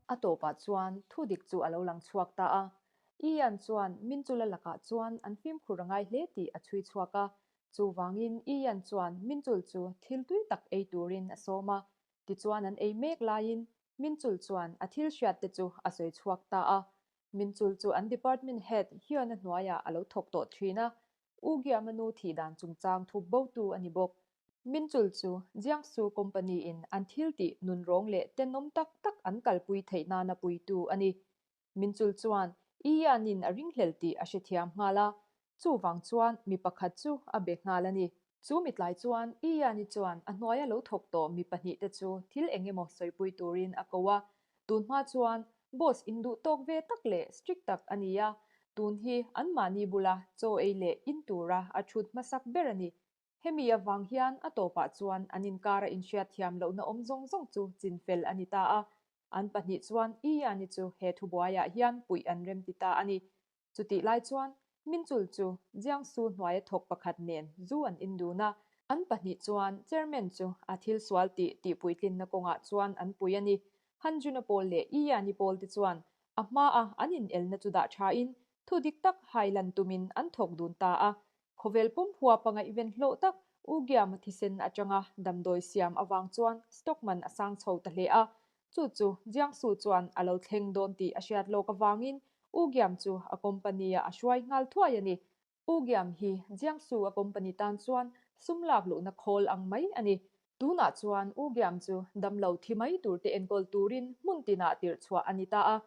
A tawpah chuan thudik chu a lo lang chhuak ta a. Ian chuan Minchula lakah chuan an fimkhur a ngai hle tih a chhui chhuak a. Chuvangin Ian chuan Minchul chu thil tui tak ei turin a sawm a. Tichuan an ei mek laiin Minchul chuan a thil hriatte chu a sawi chhuak ta a. Minchul chu an department head Hyun-a hnuaiah a lo thawk tawh thin a. U Giama nu thih dan chungchang thup botu a ni bawk. Minchul chu Jiangsu company-in an thil tih nunrawng leh tenawm tak tak an kalpui theih nana puitu a ni. Minchul chuan Ian-in a ringhlel tih a hrethiam nghal a, chuvang chuan mi pakhat chu a be nghal a ni. Chu mitlai chuan Ian-i chuan a hnuaia lo thawk tawh mi pahnihte chu thil eng emaw sawipui turin a ko a, Tun hma chuan boss induh tawk ve tak leh strict tak a ni a, tun hi anmahni bula chaw ei leh in tura a thut hmasak ber a ni. Hemi avang hian a tawpah chuan an inkara inhriat thiam lohna awm zawng zawng chu chinfel a ni ta a, an pahnih chuan Iyani chu he thubuaiah hian puih an remti ta a ni. Chutih lai chuan Minchul chu Jiangsu hnuaia thawk pakhat nen zu an indun a, an pahnih chuan Chairman chu a thil sual tih tihpuitlinna kawngah chuan an pui a ni. Han Juna pawl leh Yi Yani pawl te chuan a hmaa an inelna chu dah thain thu dik tak hai lan tumin an thawk dun ta a. Khawvel pum huapa ngaihven hlawh tak U Giama thisen atanga damdawi siam avang chuan stock man a sang chho ta hle a, chu chu Jiangsu chuan a lo thleng dawn tih a hriat lawk avangin U Giam chu a company-ah a hruai nghal thuai a ni. U Giam hi Jiangsu a company tan chuan sum lak luhna khawl ang mai a ni. Tunah chuan U Giam chu damlo thi mai turte enkawl turin hmun tinah tirh chhuah a ni ta a.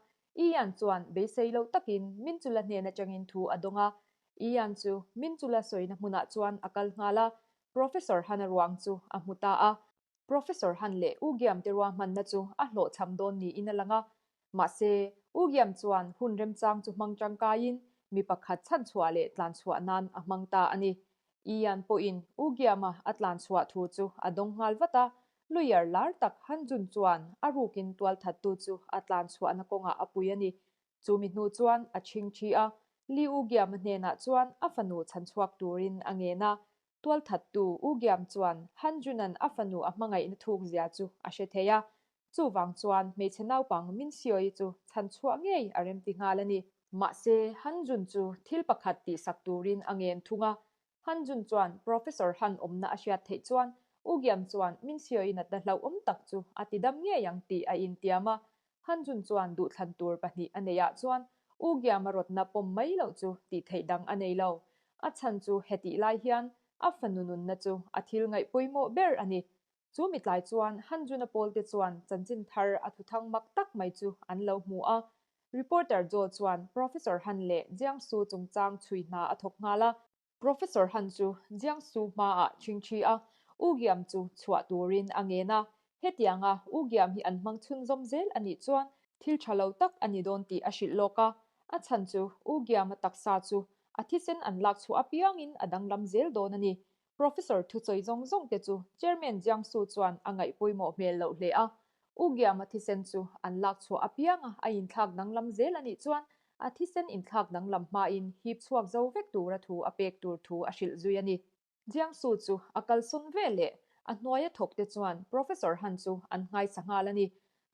Ian chuan beisei loh takin Minchula hnen atangin thu a dawng a. Ian chu Minchula sawina hmunah chuan a kal nghal a, Professor Hana ruang chu a hmu ta a. Professor Han leh U Giam te ruahmanna chu a hlawhchham dawn niin a lang a. Mahse, U Giam chuan hun remchang chu hmang tangkaiin mi pakhat chhanchhuah leh tlanchhuah nan a hmang ta a ni. Ian pawhin U Giama a tlanchhuah thu chu a dawng nghal vat a, lawyer lar tak Han Jun chuan a rukin tualthattu chu a tlanchhuahna kawngah a pui a ni. Chu mi hnu chuan a chhing thi a, Li U Giama hnenah chuan a fanu chhanchhuak turin a ngen a. Tualthattu U Giam chuan Han Junan a fanu a hmangaihna thuk zia chu a hre thei a, chuvang chuan hmeichhe naupang Min Xiaoyi chu chhanchhuah ngei a remti nghal a ni. Mahse, Han Jun chu thil pakhat tihsak turin a ngen thung a. Han Jun chuan Professor Han awmna a hriat theih chuan U Giam chuan Min Xiaoyi natna hlauhawm tak chu a tidam ngei ang tih a intiam a. Han Jun chuan duhthlan tur pahnih a neih ah chuan U Giama rawtna pawm mai loh chu tih theih dang a nei lo. A chhan chu hetih lai hian a fanu nunna chu a thil ngaih pawimawh ber a ni. Chu mitlai chuan Han Jun-a pawlte chuan chanchin thar a thuthang mak tak mai chu an lo hmu a. Reporter Joe chuan Professor Han leh Jiangsu chungchang chhui hna a thawk nghal a. Professor Han chu Jiangsu hmaah chhingchhi a, U Giam chu chhuah turin a ngen a. Hetianga U Giam hi an hmang chhunzawm zel a nih chuan thil tha lo tak a ni dawn tih a hrilh lawk a. A chhan chu U Giama taksa chu a thisen an lak chhuah apiangin a danglam zel dawn a ni. Professor thusawi zawng zawng te chu Chairman Jiangsu chuan a ngaih pawimawh hmel loh hle a. U Giama thisen chu an lak chhuah apianga a inthlak danglam zel a nih chuan a thisen inthlak danglam hmain hip chhuak zo vek tura thu a pek tur thu a hrilh zui a ni. Jiangsu chu a kalsawn ve leh a hnuaia thawk te chuan Professor Han chu an nghaisa nghal a ni.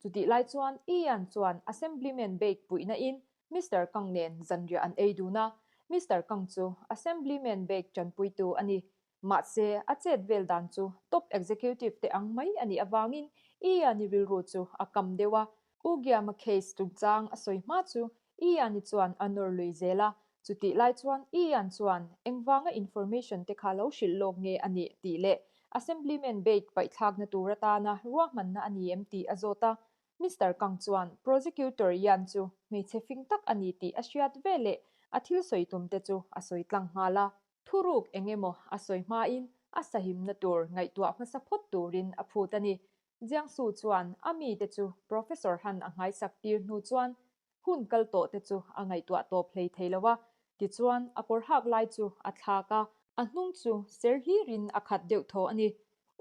Chutih lai chuan Ian chuan Assemblyman Bake puihna in Mister Kang nen zanriah an ei dun a, Mister Kang chu Assemblyman Bake tanpuitu a ni. Mahse, a chet vel dan chu top executive te ang mai a nih avangin Ian-i rilru chu a kam deuh a. U Giama case chungchang a sawi hma chu Ian-i chuan a nawr lui zel a, chutih lai chuan Ian chuan engvanga information te kha lo hrilh lawk nge a nih tih leh Assemblyman Bake paihthlakna tur atana ruahmanna a ni em tih a zawt a. Mister Kang chuan Prosecutor Yan chu hmeichhe fing tak a ni tih a hriat veleh a thil sawi tum te chu a sawi tlang nghal a. Thuruk eng emaw a sawi hmain a sahimna tur ngaihtuah hmasa phawt turin a phut a ni. Jiangsu chuan a mite chu Professor Han a nghaisak tir hnu chuan hun kal tawh te chu a ngaihtuah tawp hlei thei lo a, tichuan a kawr hak lai chu a thlak a, a hnung chu ser hlirin a khat deuh thaw a ni.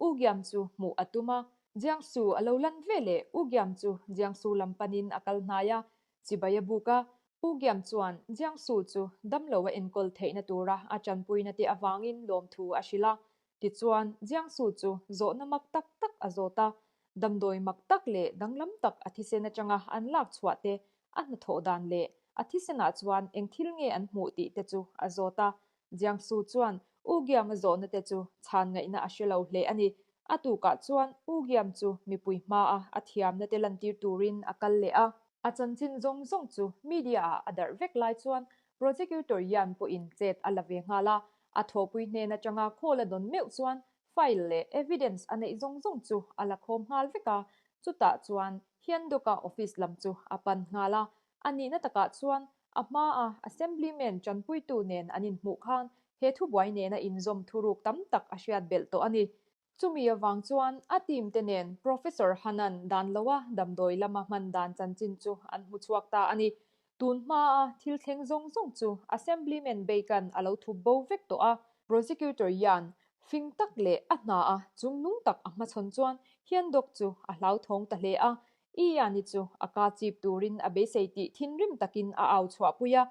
U Giam chu hmuh a tum a, Jiangsu a lo lan veleh U Giam chu Jiangsu lam panin a kal hnai a, chibai a buk a, U Giam chuan Jiangsu chu damlo a enkawl theihna tura a tanpuina te avangin lawmthu a hrilh a. Tichuan, Jiangsu chu zawhna mak tak tak a zawt a. Damdawi mak tak leh danglam tak a thisen atanga an lak chhuah te, a hnathawh dan leh a thisenah chuan eng thil nge an hmuh tih te chu a zawt a. Jiangsu chuan U Giam-a zawhna te chu chhan ngaihna a hre lo hle a ni. A tukah chuan U Giam chu mipui hmaa a thiamna te lantir turin a kal leh a. A chanchin zawng zawng chu media-ah a darh vek lai chuan Prosecutor Yan pawhin chet a la ve nghal a. A thawhpui hnen atanga call a dawn meuh chuan file leh evidence a neih zawng zawng chu a la khawm nghal vek a. Chutah chuan Hyunduk-a office lam chu a pan nghal a. A nihna takah chuan a hmaa Assemblyman tanpuitu nen an inhmuh khan he thubuai nena inzawm thuruk tam tak a hriat belh tawh a ni. Chumi avang chuan a team te nen Professor Hanan dan loa damdawi lama hman dan chanchin chu an hmu chhuak ta a ni. Tun hmaa thil thleng zawng zawng chu Assemblyman Bacon a lo thup bo vek tawh a. Prosecutor Yan fing tak leh a hna a chungnung tak a hmachhawn chuan Hyunduk chu a hlauthawng ta hle a. Ian-i chu a ka chip turin a beisei tih thinrim takin a au chhuahpui a.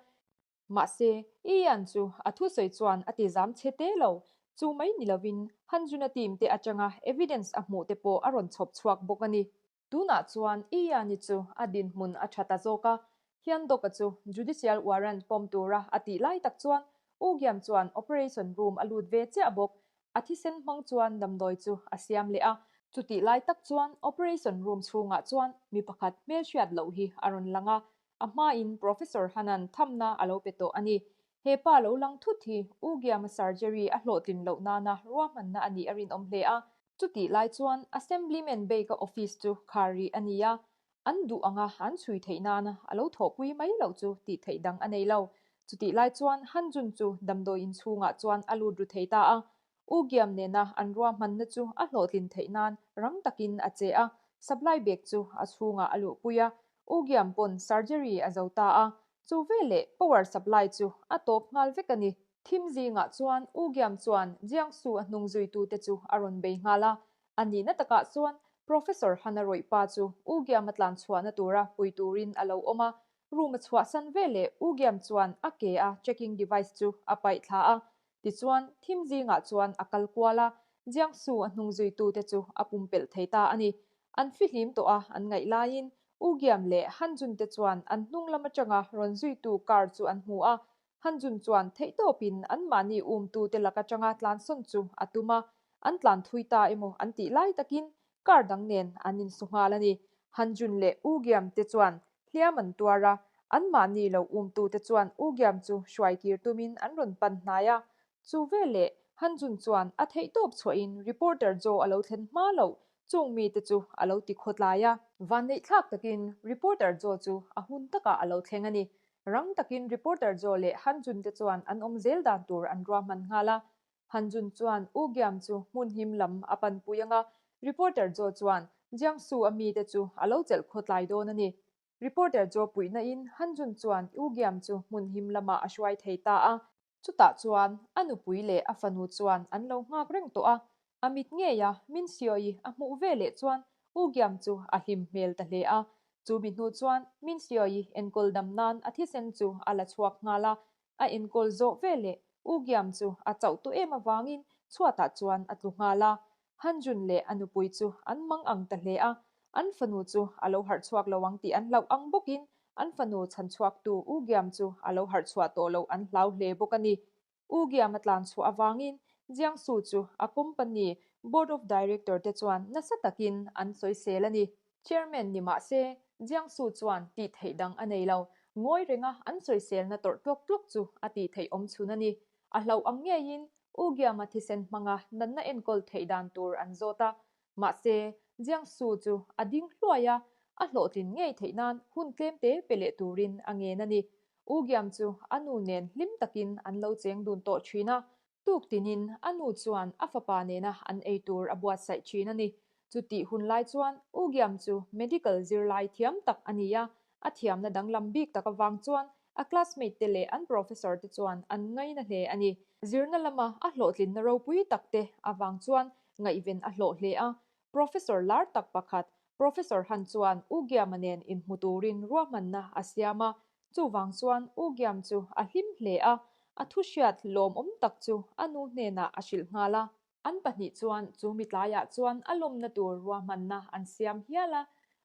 Mahse, Ian chu a thusawi chuan a ti zam chhe te lo. Chu mai ni lovin, Hanjuna team te atanga evidence a hmuh te pawh a rawn chhawp chhuak bawk a ni. Tunah chuan Ian-i chu a dinhmun a tha ta zawk a. Hyunduk-a chu judicial warrant pawm tura a tih lai tak chuan Ugyam chuan operation room a lut ve chiah bawk. A thisen hmang chuan damdawi chu a siam leh a. Chutih lai tak chuan operation room chhungah chuan mi pakhat hmelhriat loh hi a rawn lang a. A hmain Professor Hanan thamna a lo pe tawh a ni. He pa lo lang thut hi U Giama surgery a hlawhtlin loh nana ruahmanna a nih a rinawm hle a. Chutih lai chuan Assemblyman Baker office chu khar rih a ni a, an duh anga an chhui theih nana a lo thawhpui mai loh chu tih theih dang a nei lo. Chutih lai chuan Han Jun chu damdawi inchhungah chuan a lut ru thei ta a, U Giam nena an ruahmanna chu a hlawhtlin theih nan rang takin a che a, supply bag chu a chhungah a luhpui a, U Giam pawn surgery a zo ta a, chu veleh power supply chu a tawp nghal vek a ni. Thim zingah chuan U Giam chuan Jiangsu a hnung zuitute chu a rawn bei nghal a, a nihna takah chuan Professor Hana rawih pa chu U Giam a tlan chhuahna tura pui turin a lo awm a, room a chhuahsan veleh U Giam chuan a ke a tracking device chu a paih thla a, Tichuan, thim zingah chuan a kal kual a, Jiangsu a hnung zuitute chu a pumpelh thei ta a ni. An fihlim tawh a, an ngaih laiin U Giam leh Han Jun te chuan an hnung lam atanga rawn zuitu car chu an hmu a. Han Jun chuan theihtawpin anmahni umtute lak atanga tlansawn chu a tum a, an tlan thui ta emaw an tih lai takin car dang nen an insu nghal a ni. Han Jun leh U Giam te chuan hliam an tuar a, anmahni lo umtute chuan U Giam chu hruai kir tumin an rawn pan hnai a. Chu veleh Han Jun chuan a theihtawp chhuahin reporter Joe a lo thlen hma loh chung mite chu a lo ti khawtlai a. Vanneihthlak takin reporter Joe chu a hun takah a lo thleng a ni. Rang takin reporter Joe leh Han Jun te chuan an awm zel dan tur an ruahman nghal a. Han Jun chuan U Giam chu hmun him lam a panpui ang a, reporter Joe chuan Jiangsu a mite chu a lo chelh khawtlai dawn a ni. Reporter Joe puihna in Han Jun chuan U Giam chu hmun him lamah a hruai thei ta a. Chutah chuan a nupui leh a fanu chuan an lo nghak reng tawh a, a mit ngei a Min Sio-i a hmuh ve leh chuan U Giam chu a hlim hmel ta hle a. Chu mi hnu chuan Min Sio-i enkawl dam nan a thisen chu a la chhuak nghal a, A enkawl zawh veleh U Giam chu a chauh tawh em avangin chhuatah chuan a tlu nghal a. Han Jun leh a nupui chu an mang ang ta hle a, an fanu chu a lo harh chhuak lo ang tih an hlauh ang bawkin an fanu chhan chhuaktu U Giam chu a lo harh chhuah tawh loh an hlau hle bawk a ni. U Giam a tlan chhuah avangin Jiangsu chu a company Board of Director te chuan nasa takin an sawisel a ni. Chairman ni mah se, Jiangsu chuan tih theih dang a nei lo. Ngawi renga an sawiselna tawrh tlawk tlawk chu a tih theih awm chhun a ni. A hlauh ang ngeiin U Giama thisen hmanga natna enkawl theih dan tur an zawt a. Mahse, Jiangsu chu a ding hluai a, a hlawhtlin ngei theih nan hun tlemte pe leh turin a ngen a ni. U Giam chu a nu nen hlim takin an lo cheng dun tawh thin a. Tuk tinin a nu chuan a fapa nena an ei tur a buatsaih thin a ni. Chutih hun lai chuan U Giam chu medical zirlai thiam tak a ni a, a thiamna danglam bik tak avang chuan a classmate te leh an professor te chuan an ngaina hle a ni. Zirna lama a hlawhtlinna ropui tak te avang chuan ngaihven a hlawh hle a. Professor lar tak pakhat, Professor Han chuan U Giama nen inhmu turin ruahmanna a siam a, Chuvang chuan U Giam chu a hlim hle a, a thu hriat lawmawm tak chu a nu hnenah a hrilh nghal a. An pahnih chuan chu mi tlaiah chuan a lawmna tur ruahmanna an siam hial a,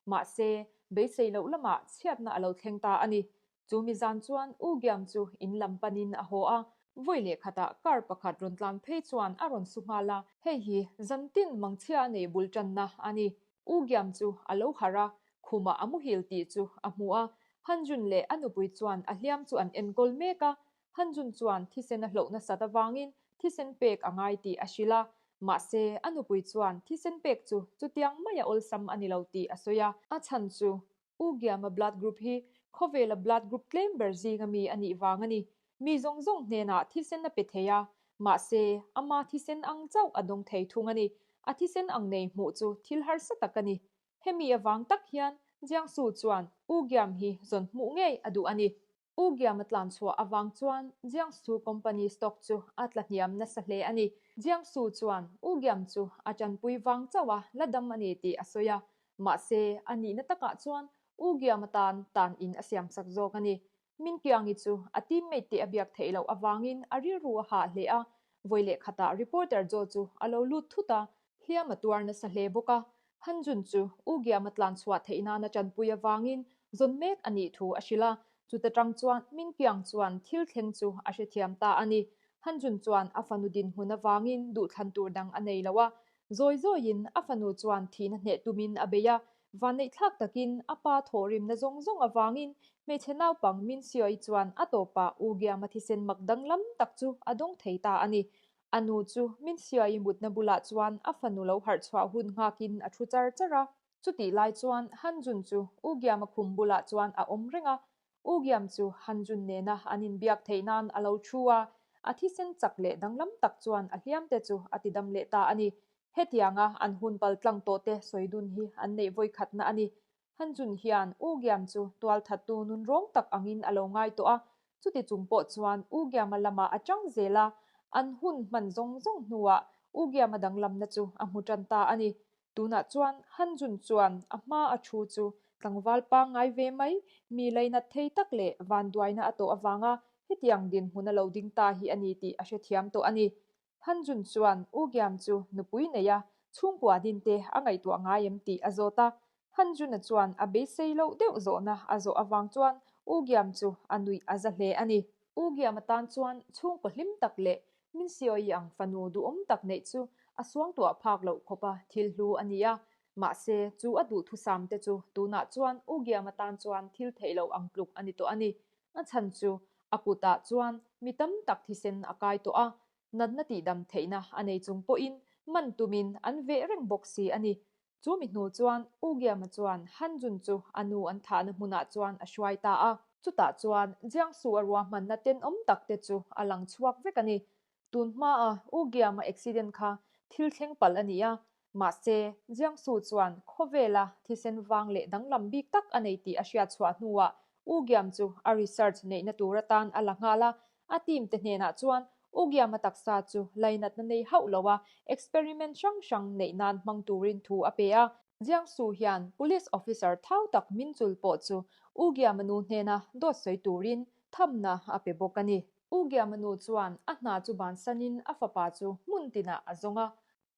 mahse, beisei loh lamah chhiatna a lo thleng ta a ni. Chu mi zan chuan U Giam chu in lam panin a haw a, vawi leh khatah car pakhat rawn tlan phei chuan a rawn su nghal a. Hei hi zantin mangchhia a nei bul tanna a ni. U Giam chu a lo harh a, khumah a muhil tih chu a hmu a. Han Jun leh a nupui chuan a hliam chu an enkawl mek a, Han Jun chuan thisen a hloh nasat avangin thisen pek a ngai tih a hrilh a, mahse a nupui chuan thisen pek chu chutiang maia awlsam a ni lo tih a sawi a. A chhan chu U Giama blood group hi khawvela blood group tlem ber zinga mi a nih vang a ni. Mi zawng zawng hnenah thisen a pe thei a, mahse ama thisen ang chauh a dawng thei thung a ni. A thisen ang nei hmuh chu thil harsa tak a ni. Hemi avang tak hian Jiangsu chuan U Giam hi zawn hmuh ngei a duh a ni. U Giam a tlan chhuah avang chuan Jiangsu company stock chu a tla hniam nasa hle a ni. Jiangsu chuan U Giam chu a tanpui vang chauh a la dam a ni tih a sawi a, mahse a nihna takah chuan U Giam atan tan in a siamsak zawk a ni. Min Kiangi chu a teammate te a biak theih loh avangin a rilru a hah hle a, vawi leh khatah reporter Joe chu a lo lut thut a, hliam a tuar nasa hle bawk a, Han Jun chu U Giam a tlan chhuah theih nana tanpui avangin zawn mek a nih thu a hrilh a, chuta tang chuan Min Kiang chuan thil thleng chu a hrethiam ta a ni. Han Jun chuan a fanu dinhmun avangin duhthlan tur dang a nei lo a, zawi zawiin a fanu chuan thihna hneh tumin a bei a, vanneihthlak takin a pa thawhrimna zawng zawng avangin hmeichhe naupang Min Seo-i chuan a tawpah U Giam a thisen mak danglam tak chu a dawng thei ta a ni. A nu chu min siai mutna bulah chuan a fanu lo harh chhuah hun nghakin a thu char char a. Chutih lai chuan Han Jun chu U Giam-a khum bulah chuan a awm reng a. U Giam chu Han Jun nena an inbiak theih nan a lo thu a, a thisen chak leh danglam tak chuan a hliamte chu a tidam leh ta a ni. Hetianga an hun pal tlang tawhte sawi dun hi an neih vawikhatna a ni. Han Jun hian U Giam chu tualthattu nun rawng tak angin a lo ngai tawh a, chuti chung pawh chuan U Giama lamah a chang zel a, an hun hman zawng zawng hnuah U Giama danglamna chu a hmu tan ta a ni. Tunah chuan Han Jun chuan a hma a thu chu tlangval pangngai ve mai, mi lainat thei tak leh vanduaina a tawh avanga hetiang dinhmun a lo ding ta hi a ni tih a hrethiam tawh a ni. Han Jun chuan U Giam chu nupui nei a, chhungkua dinte a ngaihtuah ngai em tih a zawt a. Han Jun-a chuan a beisei loh deuh zawhna a zawh avang chuan U Giam chu a nuih a za hle a ni. U Giam atan chuan chhungkaw hlim tak leh Min Seo-i ang fanu duhawm tak neih chu a suangtuah phak loh khawpa thil hlu a ni a. Mahse, chu a duhthusam te chu tunah chuan U Giam atan chuan thil theih loh ang tluk a ni tawh a ni. A chhan chu a kutah chuan mi tam tak thisen a kai tawh a, natna tihdam theihna a nei chung pawhin man tumin an veh reng bawk si a ni. Chu mi hnu chuan U Giama chuan Han Jun chu a nu an thahna hmunah chuan a hruai ta a. Chutah chuan Jiangsu a ruahmanna tenawm tak te chu a lang chhuak vek a ni. Tun hmaa U Giama accident kha thil thleng palh a ni a, mahse Jiangsu chuan khawvela thisen vang leh danglam bik tak a nei tih a hriat chhuah hnuah U Giam chu a research neihna tur atan a la nghal a, a team te hnenah chuan U Giama taksa chu lainatna nei hauh lo a experiment hrang hrang neih nan hmang turin thu a pe a. Jiangsu hian police officer thau tak min chul pawh chu U Giama nu hnena dawt sawi turin thamna a pe bawk a ni. U Giamanu chuan a hna chu bansanin a fapa chu hmun tinah a zawng a,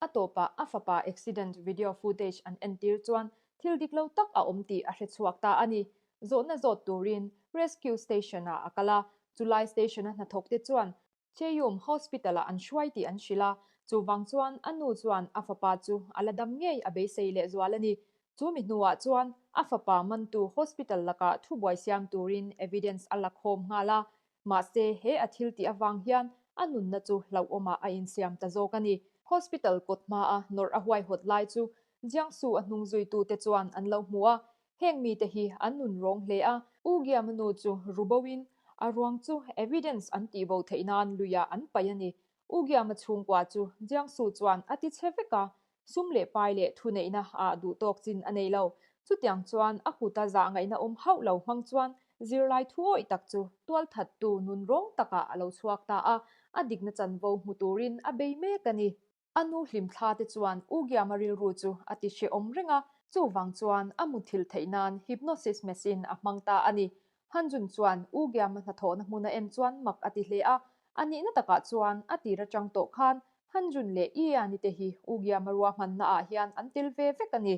a tawpah a fapa accident video footage an entir chuan thil dik lo tak a awm tih a hre chhuak ta a ni. Zawhna zawt turin Rescue Station-ah a kal a, chulai station-a hnathawkte chuan Cheyum Hospital-ah an hruai tih an hrilh a, chuvang chuan a nu chuan a fapa chu a la dam ngei a beisei lehzual a ni. Chu mi hnuah chuan a fapa mantu hospital lakah thubuai siam turin evidence a la khawm nghal a, Mahse, he a thil tih avang hian a nunna chu hlauhawmah a insiam ta zawk a ni. Hospital kawt hmaa nawrh a huaihawt lai chu Jiangsu a hnung zuitute chuan an lo hmu a, heng mite hi an nun rawng hle a. U Giama nu chu ruboin a ruang chu evidence an tihbo theih nan luiah an paih a ni. U Giama chhungkua chu Jiangsu chuan a ti chhe vek a, Sum leh pai leh thuneihna ah duh tawk chin a nei lo. Chutiang chuan a kuta zah ngaihna awm hauh lo hmang chuan zirlai thuawih tak chu tualthattu nun rawng takah a lo chhuak ta a, a dikna chanvo hmu turin a bei mek a ni. A nu hlimthla te chuan U Giama rilru chu a ti hrehawm reng a, chuvang chuan a muthilh theih nan hypnosis machine a hmang ta a ni. Han Jun chuan U Giama hnathawhna hmun a en chuan mak a ti hle a, a nihna takah chuan a tir atang tawh khan. Hanjun leh Ian-i te hi Ugyama ruahmanna ah hian an tel ve vek a ni.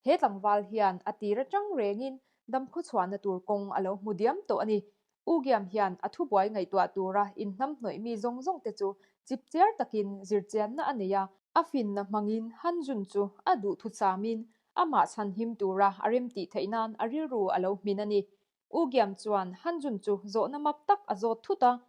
He tlangval hian a tir atang rengin damkhawchhuahna tur kawng a lo hmu diam tawh a ni. Ugyam hian a thubuai ngaihtuah tura inhnamhnawih mi zawng zawng te chu chipchiar takin zirchianna a nei a. A finna hmangin Hanjun chu a duhthusamin amah chhanhim tura a remtih theih nan a rilru a lo hmin a ni. Ugyam chuan Hanjun chu zawhna mak tak a zawt thut a,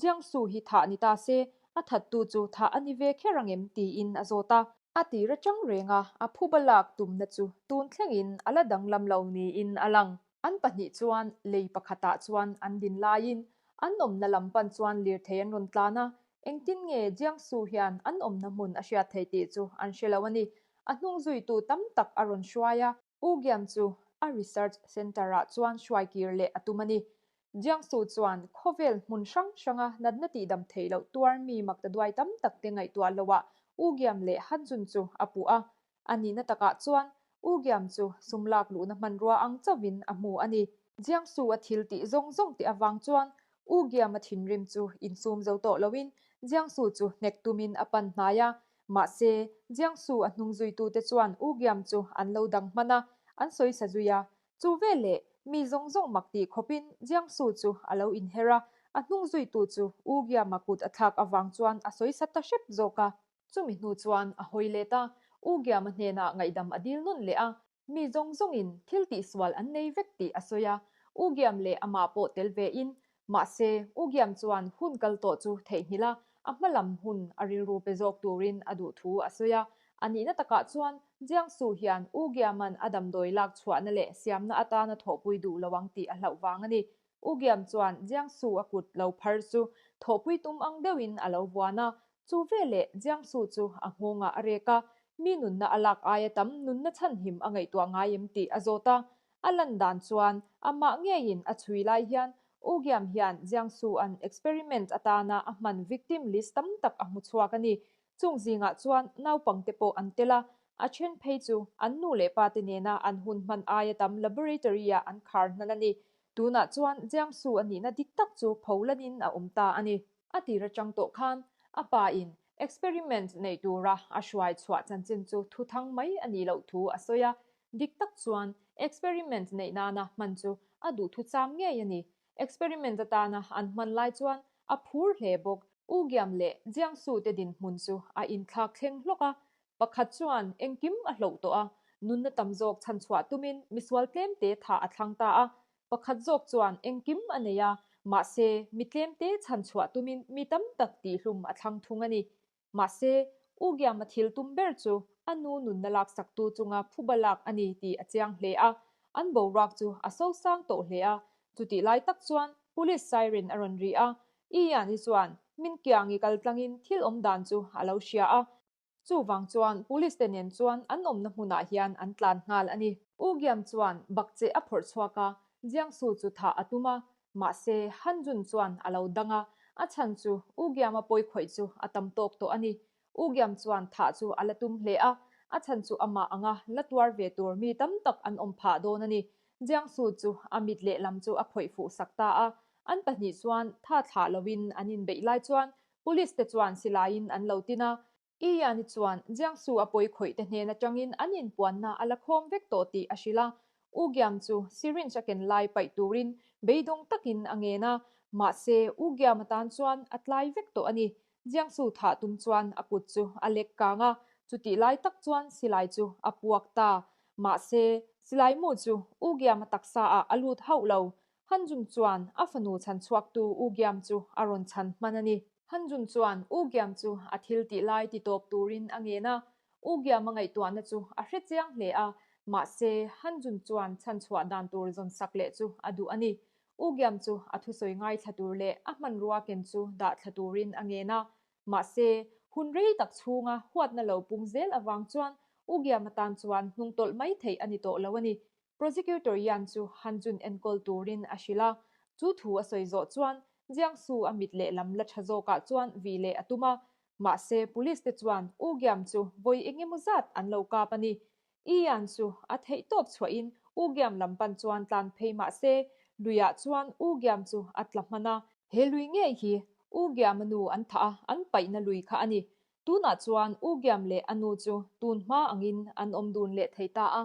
Jiangsu hi thah ni ta se, a thattu chu thah a ni ve kher ang em? tiin a zawt a. A tir atang reng a, a phuba lak tumna chu tun thlengin a la danglam lo niin a lang. An pahnih chuan lei pakhatah chuan an din laiin an awmna lam pan chuan lirthei an rawn tlan a, engtin nge Jiangsu hian an awmna hmun a hriat theih tih chu an hre lo a ni. A hnung zuitu tam tak a rawn hruai a, U Giam chu a research centre-ah chuan hruai kir leh a tum a ni. Jiangsu chuan khawvel hmun hrang hranga natna tihdam theih loh tuar mi maktaduai tam takte ngaihtuah loah U Giam leh Han Jun chu a puh a. A nihna takah chuan U Giam chu sum lak luhna hmanrua ang chauhin a hmu a ni. Jiangsu a thil tih zawng zawng tih avang chuan U Giam a thinrim chu insum zo tawh loin Jiangsu chu hnek tumin a pan hnai a, Mahse, Jiangsu a hnung zuitute chuan U Giam chu an lo dang hman a, an sawi sa zui a. Chu veleh, mi zawng zawng mak tih khawpin Jiangsu chu a lo inher a, a hnung zuitu chu U Giama kut a thlak avang chuan a sawi sa ta hrep zawk a. Chumi hnu chuan a hawi let a, U Giama hnenah ngaihdam a dil nawn leh a. Mi zawng zawngin thil tihsual an nei vek tih a sawi a, U Giam leh amah pawh tel vein. Mahse, U Giam chuan hun kal tawh chu theihnghilh a, a hma lam hun a rilru pe zawk turin a duh thu a sawi a. A nihna takah chuan Jiangsu hian U Giama'n a damdawi lak chhuahna leh siamna atana thawhpui duh lo ang tih a hlauh vang a ni. U Giam chuan Jiangsu a kut lo phar chu thawhpui tum ang deuhin a lo vuan a, chu veleh Jiangsu chu a nghawngah a rek a, mi nunna a lak aia tam nunna chhanhim a ngaihtuah ngai em tih a zawt a. A lan dan chuan amah ngeiin a chhui lai hian U Giam hian Jiangsu an experiment atana a hman victim list tam tak a hmu chhuak a ni. Chung zingah chuan naupangte pawh an tel a, a then phei chu an nu leh pate nena an hun hman aia tam laboratory-ah an khar hnan a ni. Tunah chuan Jiangsu a nihna dik tak chu pholanin a awm ta a ni. A tir atang tawh khan a pa in experiment nei tura a hruai chhuah chanchin chu thuthang mai a nih loh thu a sawi a, dik tak chuan experiment neih nana hman chu a duhthucham ngei a ni. Experiment atana an hman lai chuan a phur hle bawk. U Giam leh Jiangsu te dinhmun chu a inthlak thleng hlawk a, pakhat chuan engkim a hloh tawh a, nunna tam zawk chhanchhuah tumin misual tlemte thah a thlang ta a, pakhat zawk chuan engkim a nei a, mahse mi tlemte chhanchhuah tumin mi tam tak tihhlum a thlang thung a ni. Mahse, U Giama thil tum ber chu a nu nunna laksaktu chunga phuba lak a ni tih a chiang hle a, an boruak chu a sosang tawh hle a. Chutih lai tak chuan Police siren a rawn ri a, Ian-i chuan min kiangi kal tlangin thil awm dan chu a lo hria a. Chuvang chuan Police te nen chuan an awmna hmunah hian an tlan nghal a ni. U Giam chuan bakcheh a phawrh chhuak a, Jiangsu chu thah a tum a, Mahse, Han Jun chuan a lo dang a, a chhan chu U Giama pawi khawih chu a tam tawk tawh a ni. U Giam chuan thah chu a la tum hle a, a chhan chu amah anga la tuar ve tur mi tam tak an awm phah dawn a ni. Jiangsu chu a mit lehlam chu a khawih fuh sak ta a, an pahnih chuan tha thlah loin an inbeih lai chuan Police te chuan silaiin an lo tin a, Ian-i chuan Jiangsu a pawi khawih te hnen atangin an inpuanna a la khawm vek tawh tih a hrilh a. U Giam chu syringe a ken lai paih turin beidawng takin a ngen a, mahse U Giam atan chuan a tlai vek tawh a ni. Jiangsu thah tum chuan a kut chu a lek kang a, chutih lai tak chuan silai chu a puak ta. Mahse, silai mu chu U Giam-a taksa ah a lut hauh lo. Han Jun chuan a fanu chhan chhuaktu U Giam chu a rawn chhan hman a ni. Han Jun chuan U Giam chu a thil tih lai ti tawp turin a ngen a, U Giam a ngaihtuahna chu a hre chiang hle a, mahse Han Jun chuan chhan chhuah dan tur zawn sak leh chu a duh a ni. U Giam chu a thusawi ngaithla tur leh a hmanrua ken chu dah thla turin a ngen a, mahse hun rei tak chhunga huatna lo pung zel avang chuan U Giam atan chuan hnungtawlh mai theih a ni tawh lo a ni. Prosecutor Yan chu Han Jun enkawl turin a hrilh a, chu thu a sawi zawh chuan Jiangsu a mit lehlam la tha zawkah chuan vih leh a tum a, mahse police te chuan U Giam chu vawi engemaw zat an lo kap a ni. I Yan chu a theih tawp chhuahin U Giam lam pan chuan tlan phei mahse luiah chuan U Giam chu a tla hman a. He lui ngei hi U Giam a nu an thah a, an paihna lui kha a ni. Tunah chuan U Giam leh a nu chu tun hma angin an awm dun leh thei ta a,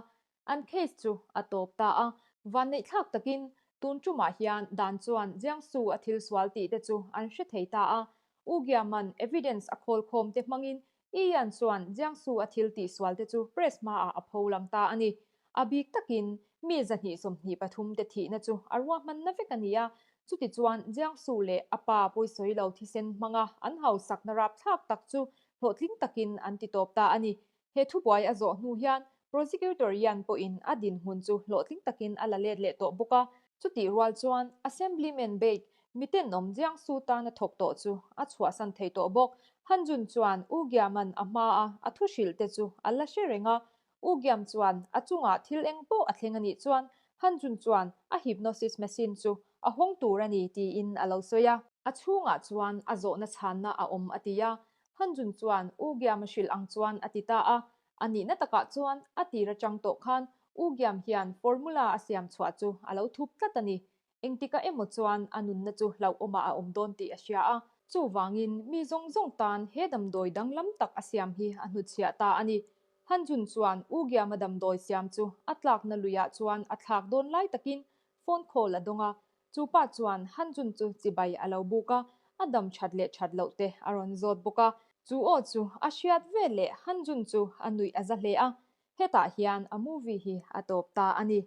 an case chu a tawp ta a. Vanneihthlak takin tun tumah hian dan chuan Jiangsu a thil sual tih te chu an hre thei ta a. U Giaman evidence a khawl khawm te hmangin Ian chuan Jiangsu a thil tih sual te chu press hmaah a pho lang ta a ni. A bik takin mi 123 te thihna chu a ruahmanna vek a ni a, chutichuan Jiangsu leh a pa pawisawi lo thisen hmanga an hausakna rapthlak tak chu hlawhtling takin an ti tawp ta a ni. He thubuai a zawh hnu hian Prosecutor Yan pawhin a dinhmun chu hlawhtling takin a la let leh tawh bawk a. Chutih rual chuan Assemblyman Baek mitenawm Jiangsu tana thawk tawh chu a chhuahsan thei tawh bawk. Han Jun chuan U Giaman a hmaa a thu hrilh te chu a la hre reng a, U Giam chuan a chungah thil eng pawh a thleng a nih chuan Han Jun chuan a hypnosis machine chu a hawng tur a ni tiin a lo sawi a. A chhungah chuan a zawhna chhanna a awm a ti a, Han Jun chuan U Giam a hrilh ang chuan a ti ta a. A nihna takah chuan a tir atang tawh khan U Giam hian formula a siam chhuah chu a lo thup tlat a ni. Engtikah emaw chuan a nunna chu hlauhawmah a awm dawn tih a hria a, chuvangin mi zawng zawng tan he damdawi danglam tak a siam hi a hnutchhiah ta a ni. Han Jun chuan U Giama damdawi siam chu a tlakna luiah chuan a thlak dawn lai takin phone call a dawng a, chu pa chuan Han Jun chu chibai a lo buk a, a dam that leh that loh te a rawn zawt bawk a. Chu aw chu a hriat veleh Han Jun chu a nuih a za hle a, hetah hian a movie hi a tawp ta a ni.